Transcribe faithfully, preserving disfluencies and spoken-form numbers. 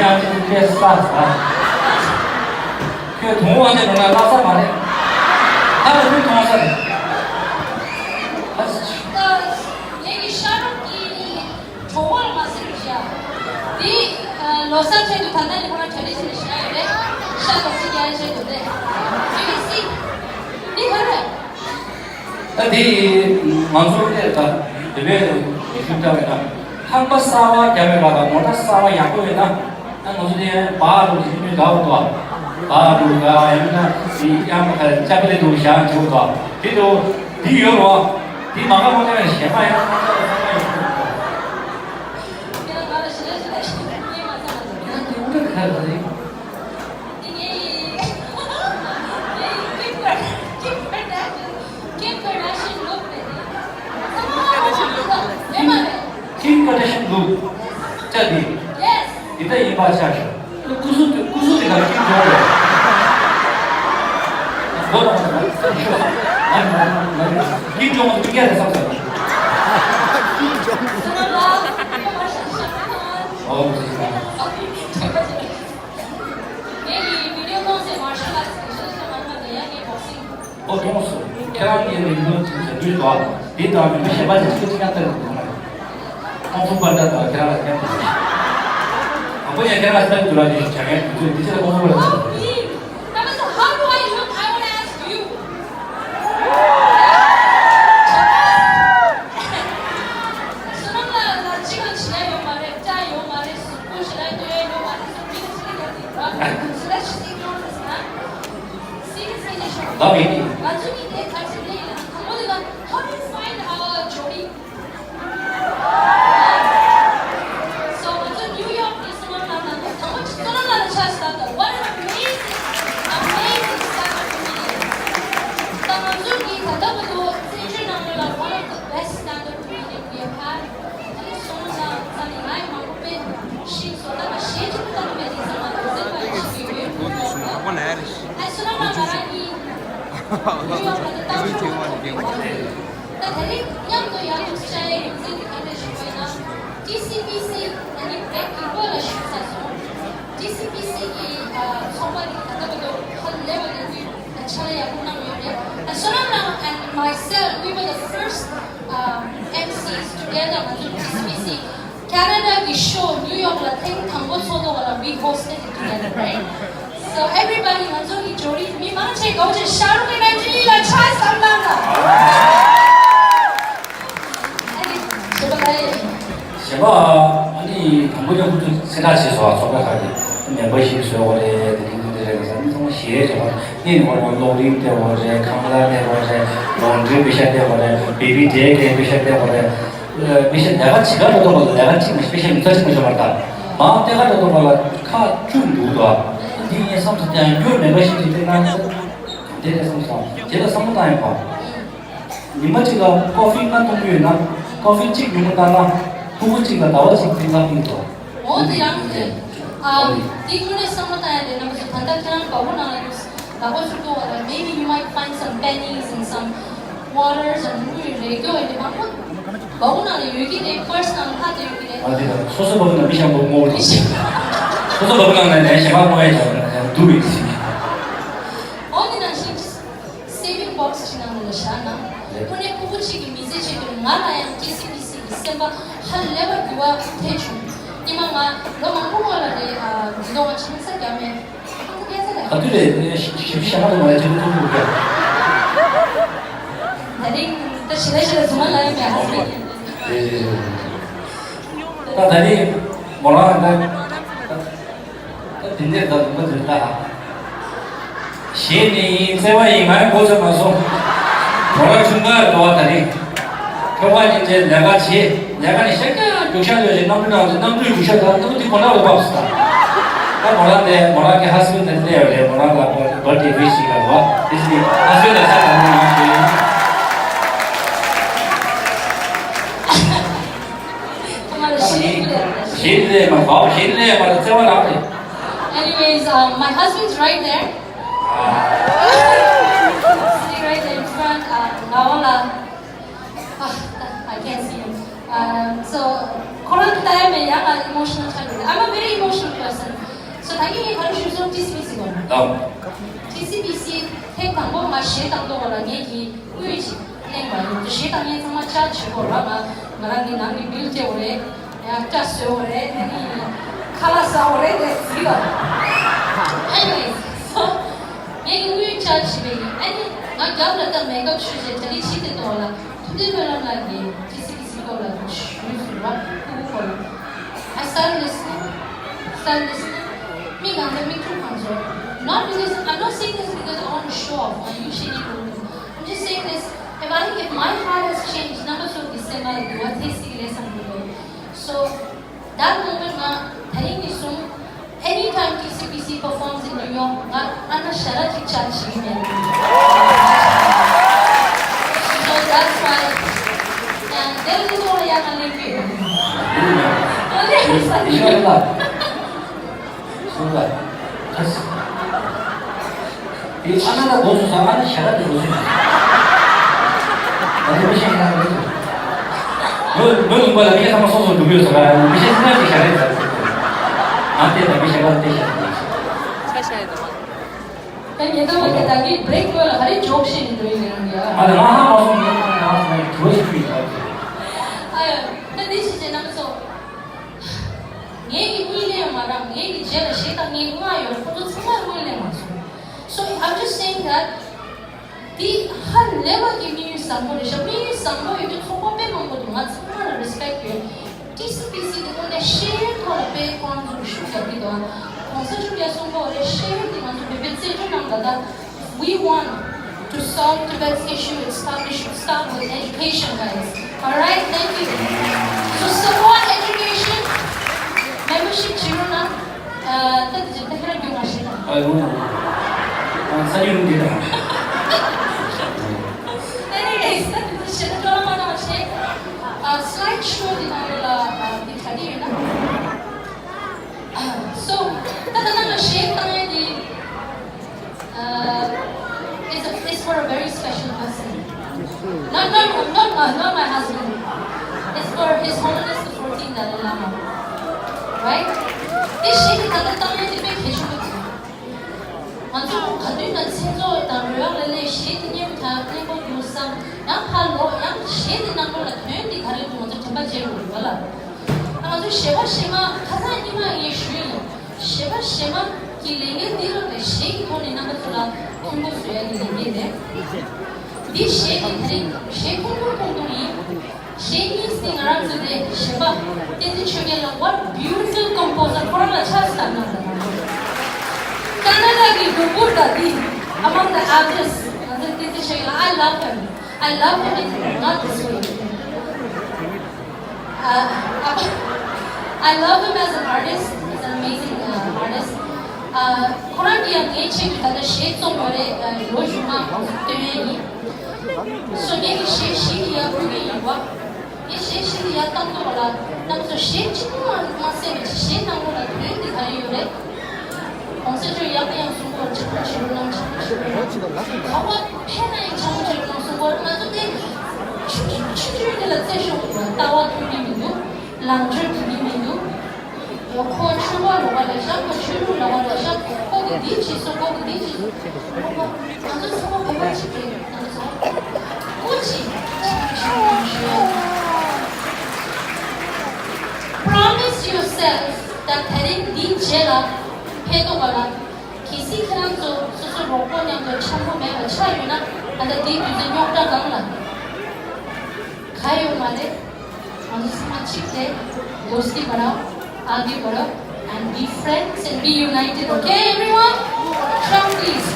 ཡང་ཅིག་སྐད་ས་ས། ཁྱོད་དུང་བ་ནས་འགྲོ་ན་ལྷག་ས་མ་རེད། ད་ལ་ཁྱོད་དུང་ས་རེད། ཨ་ཙི། ངེད་ཀྱི་ཤ་རོགས་ཀྱི་གྲོགས་པོ་ལ་མ་ཟེར་རུ་བཞག་འདི་ལོ་གསར་ཆེད་དུ་ད་ལྟ་ནས་ཁོ་རང་གྲ་སྒྲིག་བྱས་ནས་བཞག་ཡོད་རེད། ཤ་དང་ཚིག་རྒྱག་ཆེད་དུ་རེད། ཡོད་སྲིད། འདི་ག་རེད། ད་དེ་ང་ཚོ་ཨེ་ད་དེ་བས་ཞུ་ལྟ་བས་ན་ལྷགས་པ་གསར་བ་རྒྱབ་ཡོད་ལ་མོ་ཊ་གསར་བ་ཡག་པོ་ཡོད་ན་ད་ང་ཚོ་དེ་བག་རུ་ཞིག་མི་དགའ་བོ་དོ། བག་རུ་དགའ་ཡང་ན་དེ་ཡང་ཁ་ལྕགས་པ་ལས་དུ་བཞག་འཇུག་དོ། དེ་དུ་དེ་ཡོད་རོ། དེ་མ་ག་མ་ག་གཞན་པ་ཡང་ཁ་ལྕགས་པ་གསར་པ་ཡོད་འཇུག་དོ། ཡང་དེ་འདྲ་ཁ་རེད། Kim Kardashian look རེད། Kim Kardashian look ཅག་འདི། Yes. འདི་ལྟ་ཡིན་པ་ཆགས་ཤོག་སྐུ་གཟུགས་དེ་སྐུ་གཟུགས་དེ་ག་ཀིམ་ཇོང་རེད། སྒོ་ནང་ལ་ཤོག་ཀིམ་ཇོང་དེ་ཀྱང་རེད་བསམ་ས་རེད། ཨོ། ངས་ཀྱི་བི་ཌིའོ་གཏོང་སའི་མར་ཤལ་ཨར་ཊི་གི་ཤེས་བྱ་མང་པོ་ལ་ཡང་ངས་བོག་སིང་། ཨོ་གཏོང་སོང་། ཁྱེད་རང་གི་རིང་ལུགས་ཀྱི་བྱ་སྤྱོད་དང་དེ་དང་མི་གཞན་པ་ཅིག་ཅིག་ཅིག་ཡང་བལྟ་རུ་འདུག་ན། ཁོང་ཚོ་པར་འདྲ་དང་ཁྱེད་རང་ལ་མཉམ་དུ་དང་པོ་ཡང་ཁྱེད་རང་ལ་སྟབས་བདེ་ལ་ཅིག་བྱ་མཁན་དུས་ཚོད་འདི་ཕྱི་ལ་ཁོང་ཚོ་པར་འདྲ། How do I look? I want to ask you. བསོད་ནམས་ལགས་ལ་ཅི་གང་བྱེད་ཡ་ཡོད་མ་རེད། སྐྲ་ཡོད་མ་རེད། གཟུགས་པོ་ཞེ་དྲག་སྟོན་ཡ་ཡོད་མ་རེད། སུ་མི་ལ་ཅི་ལ་ཡོད་དེ་ར། So let's just ignore this, huh? Seriously, ང་ཚོ་གཉིས་དེ་ག་ཚོད་ལས་ཡིན་ན་དང་པོ་དེ་ལ། How do you find our Jodi? So ང་ཚོ་ནིའུ་ཡོག་ནས་བསོད་ནམས་ལགས་ལ་དང་པོ་བསོད་ནམས་ལགས་ལ་ཆ་བཞག་དང་། What an amazing, amazing stand-up comedian. ད་ང་ཚོ་གཉིས་ད་ལྟ་བར་དུ་བཙན་བྱོལ་ནང་ལོགས་ལ་one of the best stand-up comedian we have had. ཨ་ནི་བསོད་ནམས་ལགས་རྩ་ནས་ང་ཡི་མང་པོ་དཔེ་ཤེས་སོང་། ད་ང་གཞས་གཅིག་པུ་ལྟ་གི་མེད་དེ་ཚང་མ་དུ་ཟེར་བ་ཡིན་ཞིག་ཡོད་ཡོད་ཡོད། ཨ་བསོད་ནམས་ལགས་ང་རང་གཉིས་ཉིའུ་ཡོག་ལ་ད་ལྟ་ད་དེ་རིང་མཉམ་དུ་ཡར་འདུག་བཅར་ཡའི་རྒྱུ་མཚན་དེ་ག་འདྲ་ཞིག་ཡོད་ན། ཊི་སི་བི་སི་ཨ་ནི་བེག་གི་སྐོར་ལ་ཞུ་ས་སོང་། ཊི་སི་བི་སི་གི་ཚོགས་པ་དེ་ད་ལྟ་བར་དུ་ཧ་ལས་པ་ལས་དུས་ཕྱག་ལས་ཡག་པོ་གནང་ཡོད་རེད། བསོད་ནམས་ལགས་and myself, we were the first, um, M Cs together. ང་ཚོ་ཊི་སི་བི་སི་ཁེ་ན་ཌ་གི་ཤོ་ནིའུ་ཡོག་ལ་ཐེངས་དང་པོ་ཚོགས་ཐོག་ལ་we hosted it together, right? So everybody, ང་ཚོ་གི་ཇོ་རི་མི་མང་ཆེ་གོ་ཆེ་ཤ་རུ་ཀི་ནན་ཇི་ལ་ཆ་བསམ་གནང་དང་། ཨ་ནི་གཞན་པ་ལ་ཡ། གཞན་པ་ཨ་ནི་དང་པོ་ཡང་ཁོ་ཚོ་གསལ་བསྒྲགས་བྱས་སོང་། ཚོགས་པ་ཁག་གིས་མེམ་བར་ཤིབ་བཟོས་པ་རེད། དེ་རིང་དེ་རེད་ཟེར་ནས་ཚང་མ་ཞེ་དྲག་པ་ནས་ནི་ཧོར་ལོག་རིམ་སྟེར་བ་རེད། ཁང་གླ་སྟེར་བ་རེད། ལོན་ཌི་རི་པེ་ཤ་སྟེར་བ་རེད། བེ་བི་ཌེ་ཀེར་པེ་ཤ་སྟེར་བ་རེད། དཔེ་ཆ་ལས་ཀ་བྱེད་ཀ་འགྲོ་ཐུབ་པ་ལ་ལས་ཀ་གཅིག་མ་དཔེ་ཆ་མི་ཚར་གཅིག་མ་ཤོར་བར་དང་མང་སྟེ་ཀ་འགྲོ་ཐུབ་པ་ལ་ཁག་བཅུག་འདུག་དོ། འདི་ངས་བསམ་ཚུལ་ཀྱང་རྒྱུ་མེད་པ་ཞིག་ཅིག་སྟེ་ན་འདི་རེད་བསམ་སོང་། དེ་ལ་བསམ་བློ་བཏང་ཡོད་པ། ཉི་མ་གཅིག་ལ་ཀོ་ཧྥི་ལྔ་འཐུང་གི་ཡོད་ན་ཀོ་ཧྥི་གཅིག་ཉུང་ངུ་བཏང་ན་ཕྲུ་གུ་གཅིག་ལ་ཟླ་བ་གཅིག་ཚིག་ལྔ་ཕུལ་དོ། འོ་དེ་ཡང་རེད། ཨ་འདི་དངོས་གནས་བསམ་བློ་བཏང་ཡ་རེད། རྣམ་པ་ཚོ་ད་ལྟ་ཁྱེད་རང་བ་སྤུ་ནང་ལ་འདུག་ཟླ་གོ་ཚུར་གཏོང་བ་ལ་maybe you might find some pennies and some waters and ནུ་རེ་སྐྱོ་ཡོད་དེ་མང་པོ་བ་སྤུ་ནང་ལ་ཡོད་ཀྱི་རེད། ཕར་སི་ནང་ལ་ལྷག་ཏུ་ཡོད་ཀྱི་རེད། ཨ་དེ་ལ་སོ་སོ་བ་སྤུ་ནང་མི་ཤ་མོ་མོ་རེད། སོ་སོ་བ་སྤུ་ནང་ནས་ནས་ཞེ་མ་མོ་ཡ་ཅག་ནས་སྡུག་རེད་ཟིན། འོ་དེ་ནང་བཞིན་saving box ཅིག་ནང་ལ་བཞག་ན་དངོས་གནས་ཕྲུ་གུ་གཅིག་གི་མི་ཚེ་ཆེད་དུ་ང་ལ་ཡང་ཀི་སི་ཀི་སི་གི་སེམས་པ་ཧ་ལས་པ་འགྱུར་བ་ཐེབས་བྱུང་། ཉི་མ་ང་ལོ་མང་པོ་སྔོན་ལ་རེད། ཨ་འདི་དོ་ང་ཆང་ས་རྒྱག་མེད། ཁ་ཐུག་ལས་ཞིབ་ཞིབ་ཤ་མ་དུ་མ་ལས་ཅི་ལུ་ཐུག་ཐུག་ཀྱང་། ད་རིང་ད་ཞི་ལ་ཞི་ལ་རྫུན་མ་ལ་ཡོད་མེད་ཧ་སི་ཀྱི། ད་ད་རིང་མོ་རང་ད་ད་དེ་འདྲས་ད་རྫུན་མ་རྫུན་ད་ཧ། གཞས་ནི་ཡིན། བརྩེ་བ་ཡིན། ང་ཡང་མགོ་ཚོས་མ་སོང་། མོ་རང་ཆུང་མ་རེད་དོ། ད་རིང་ཁྱོ་ག་གཉིས་བཅས་ལས་ཀ་བྱེད། ལས་ཀ་ནི་ཤ་ཀྱང་རྒྱུག་ཤ་ལོས་ཤིག་གནམ་གྲུ་ནང་གི་གནམ་གྲུའི་རྒྱུག་ཤ་དང་གནམ་གྲུ་དེ་ཁོ་ན་ལ་བབས་སོང་། ད་མོ་རང་དེ་མོ་རང་གི་ཧ་སི་བན་དེ་སླེབས་ཡོད་རེད། མོ་རང་ལ་བར་ཐི་ཌེ་ཝི་ཤི་ཞིག་ལ་རོ། དེ་ཚེ་ནི་ཧ་སི་བན་ལ་ཤ་དང་མོ་རང་ཞུ་ཡིན། ཁོ་མ་ལ་ཤེས་ལེ། ཤེས་ལེ་མ་བབས། ཤེས་ལེ་མ་ལ་བརྩེ་བ་རང་རེད། Anyways, um, my husband's right there. Sitting right there in front, uh, Ngawala. Ah, I can't see him. Um, so, ཁོ་རང་ལྟ་ཡ་མེད། ཡང་ང་emotional ཆགས་འདུག I'm a very emotional person. སོ་ད་གིན་ངས་ག་རེ་ཞུས་སོང་། ཊི་སི་བི་སི་སྐོར་ལ། ཨ། ཊི་སི་བི་སི་ཐེངས་དང་པོ་ང་གཞས་བཏང་དུས་སྐོར་ལ་ངས་ཀྱིས་དངུལ་ཅིག་གླེང་བ་ཡིན། གཞས་བཏང་མཁན་ཚང་མ་ཅར་ཇི་བྱེད་དགོས་ར། ང་ང་རང་གི་ནང་གི་བིལ་སྤྲད་དགོས་རེད། ཡང་སྐྲ་བཟོས་དགོས་རེད། ཨ་ནི་ཁ་ལག་ཟ་དགོས་རེད། དེ་ཟིག་ལ། Anyways, so ངས་ཀྱིས་དངུལ་ཅར་ཇི་བྱས་ཡིན། ཨ་ནི་ང་རྒྱབ་ལ་ད་མེག་ཨབ་ཞུས་བྱས་གྲ་སྒྲིག་བྱེད་དུས་སྐོར་ལ་ཐུབ་བསྟན་སྨོན་ལམ་ལགས་ཀྱིས་ཊི་སི་བི་སི་སྐོར་ལ་ཞུས་སོང་ར། ཕྲུ་གུ་སྐོར་ལ། I started listening, started listening. མི་གང་ཚོ་མིག་ཆུ་གང་ཚོ། Not because, I'm not saying this because I want to show off. ང་ཡུལ་ཤེས་ཀྱི་མི་འདུག I'm just saying this. If I, if my heart has changed, རྣམ་པ་ཚོ་གི་སེམས་ལ་འགྱུར་བ་ཐེབས་སྲིད་ཀྱི་རེད་བསམ་གྱི་འདུག So that moment ང་དེ་རིང་ནས་བཟུང་anytime T C P C performs in New York, ང་ཨ་ན་ཞལ་རས་ཅིག་ཅར་བྱེད་ཀྱི་མེད། So that's why. ཡང་དེ་རིང་ཐོག་ལ་ཡང་ང་ལེན་གྱི་ཡོད། ཨོ་ལེ་ས་ནི། སུ་ལ། ཨ་ས། དེ་ཨ་ན་ལ་དགོངས་སུ་ས་ཨ་ན་ཞལ་རས་དེ་དགོངས་སུ་ས། ང་ཚོ་མི་ཤེས་ན་མི་ཤེས། མོ་མོ་ལུང་པ་ལ་མི་ཤེས་ཚང་མ་སོ་སོ་འགྲོ་གི་ཡོད་ས་ག་མི་ཤེས་ས་ཞིག་ཞལ་རས་ས། ང་དེ་ལ་མི་ཤེས་པ་དེ་ཤེས། ཁ་ཤས་དང་། ད་ཉེ་དམ་དེ་ད་གི་བྷི་རེག་སྔོན་ལ་ག་རེ་ཇོག་བཤད་ནས་འགྲོ་ཡིན་ནའང་ཡ། ཨ་ལ་ང་ཧ་མ་སོང་ངས་ང་ཧ་སོང་ངས་དྲི་བ་ཞིག་ཕུལ་ཡིན་པ། ཨ་ཡ། ད་འདི་ཞིག་བྱས་ན་མི་ཚོ། ངའི་གི་དངུལ་ལེན་མ་རག་ངའི་གི་རྗེས་ལ་གཞས་དང་ངའི་ལྔ་ཡོད་རེད། ཁོ་ཚོ་ཚང་མར་དངུལ་ལེན་མ་སོང་། So I'm just saying that འདི་ཧ་ལས་པ་གི་དམིགས་ཡུལ་བཟང་པོ་རེད་ཤག་དམིགས་ཡུལ་བཟང་པོ་ཡོད་དུས་ཚོགས་པ་དཔེ་མང་པོ་འདུག་ང་ཚང་མ་ལ་རེ་སི་པེག་ཡོད། ཊི་སི་པི་སི་འདི་དངོས་གནས་ཤེས་ཡོན་ཐོག་ལ་དཔེ་ཁོ་རང་ཚོ་ཤུགས་རྒྱག་གི་འདུག་གོང་ས་མཆོག་ཡར་གསུངས་པ་རེད། ཤེས་ཡོན་འདི་ང་ཚོ་བོད་པའི་རྩེད་འཇོ་ནང་ལ་ད། We want to solve Tibet's issue. It start, we should start with education, guys. Alright, thank you. So support education, membership བྱེད་རོགས་གནང་། ཨ། ད་དེ་ད་ཁྱེད་རང་རྒྱུགས་མ་བྱེད་དང་། ཨ་ལུང་། ཨ་ས་ཡུལ་འདི་དང་། Anyways, ད་དེ་བྱེད་ན་ཀྲོ་ལ་མ་གཏོང་བྱེད། ཨ། སི་ལའིཌ་ཤོ་འདི་ནང་ལ་ཨ་འདི་ག་འདི་ཡོད་ན། So ད་ད་ནང་ལ་གཞས་བཏང་ཡས་འདི། Uh, it's, a, it's for a very special person. Not, not, not, my, not my husband. It's for His Holiness the fourteenth Dalai Lama. Right? དེ་གཞས་དེ་ད་ལྟ་བཏང་ཡས་དེ་དཔེ་གལ་ཆེན་པོ་འདུག་ང་ཚོ་ག་དུས་ན་མཚན་ཚོགས་དང་རོལ་དབྱངས་ལེན་ལེ་གཞས་དེ་སྙན་གྲགས་སྙན་པོ་འདུག་བསམ། ཡང་ཕར་ལོག་ཡང་གཞས་དེ་ནང་ལོགས་ལ་དོན་དེ་ག་རེ་འདུག་ང་ཚོ་དྲན་པ་བརྗེད་འགྲོ་གི་ཡོད་ལ། ང་ཚོ་གཞས་པ་གཞས་མ་ཁ་སང་ཉི་མ་ངས་ཞུས་ཡིན། གཞས་པ་གཞས་མ་གི་ལས་འགན་འདི་རུ་དེ་གཞས་ཀྱི་ཐོག་ནས་རྣམ་པ་ཚོ་ལ་ཕུང་པོ་བཟོ་ཡ་གི་ལས་འགན་རེད། འདི་གཞས་ཀྱི་དེ་རིང་གཞས་ཐུང་ཐུང་ཐུང་ཐུང་ཡིན། གཞས་གཉིས་ནི་ང་རང་ཚོ་དེ་གཞས་པ་བསྟན་འཛིན་ཆོས་རྒྱལ་ལགས། What beautiful composer. ཁོ་རང་ལ་ཆབ་སྲིད་དང་ནང་དུ་ནང་། ཀ་ན་ཌ་གི་གྲོགས་པོ་འདྲ་འདི། Among the artists ང་ཚོ་བསྟན་འཛིན་ཆོས་རྒྱལ་ལགས། I love him. I love him as, not this way. Uh, I love him as an artist. He's an amazing uh, artist. Uh, ཁོ་རང་གིས་ཡང་ངའི་ཆེད་དུ་ད་ལྟ་གཞས་རྩོམ་ཡོད་རེད། uh, ལོ་གཞུག་མ་ཁོང་ཚོ་སྟོན་ཡས་ཡིན། སོ་ངེད་ཀྱི་གཞས་བཞི་ཡི་ཡར་ཕུལ་གྱི་ཡིན་པ། ངས་གཞས་བཞི་ཡི་ཡར་བཏང་ཐོག་ལ་རྣམ་ཚོ་གཞས་གཅིག་པུ་མ་མ་གསན་པའི་གཞས་ནང་ལོགས་ལ་དོན་འདི་ག་རེ་ཡོད་རེད། གོང་ས་མཆོག་ཡང་ནས་ཡང་གསུང་གོ། འཆམ་པོ་བྱེད་རོགས་གནང་། འཆམ་པོ་བྱེད་རོགས་གནང་། ག་པར་ཕེབས་ན་ཡང་འཆམ་པོ་བྱེད་རོགས་གནང་གསུང་གོ། ང་ཚོ་དེ་ཆུང་ཆུང་ཆུང་ཆུང་དེ་ལ་རྩེ་ཤོག་གི་ལྟ་བ་མཐུན་གྱི་མི་འདུག་ལམ་སྒྲོན་མཐུན་གྱི་མི་འདུག་ཁོ་ཆོས་པ་ལོག་པ་ལ་བཞག་ཁོ་ཆོས་ལུགས་ལོག་པ་ལ་བཞག་ཁོ་གི་འདི་བྱེད་སོ་ཁོ་གི་འདི་བྱེད་སོ། ང་ཚོ་ཚང་མ་བོད་པ་གཅིག་རེད། ང་ཚོ་ཚང་མ་ཀུན་གྱིས་ཆོས་ལུགས་ཆོས་པ་ཞུ་ཡ། Promise yourself that དེ་རིང་འདིའི་རྗེས་ལ་ཕེབས་ཐོག་ག་ལ། གལ་སྲིད་ཁྱེད་རང་ཚོ་སོ་སོ་རོགས་པོ་མཉམ་དུ་འཆམ་པོ་མེད་པ་ཆགས་ཡོད་ན། ད་ལྟ་འདིའི་དུས་ཚོད་རྙོག་དྲ་གང་ལ་ག་ཡོད་མ་རེད། ང་ཚོ་ཚང་མ་གཅིག་རེད། दोस्ती बढ़ाओ, आगे बढ़ो and be friends and be united, okay everyone? Come please.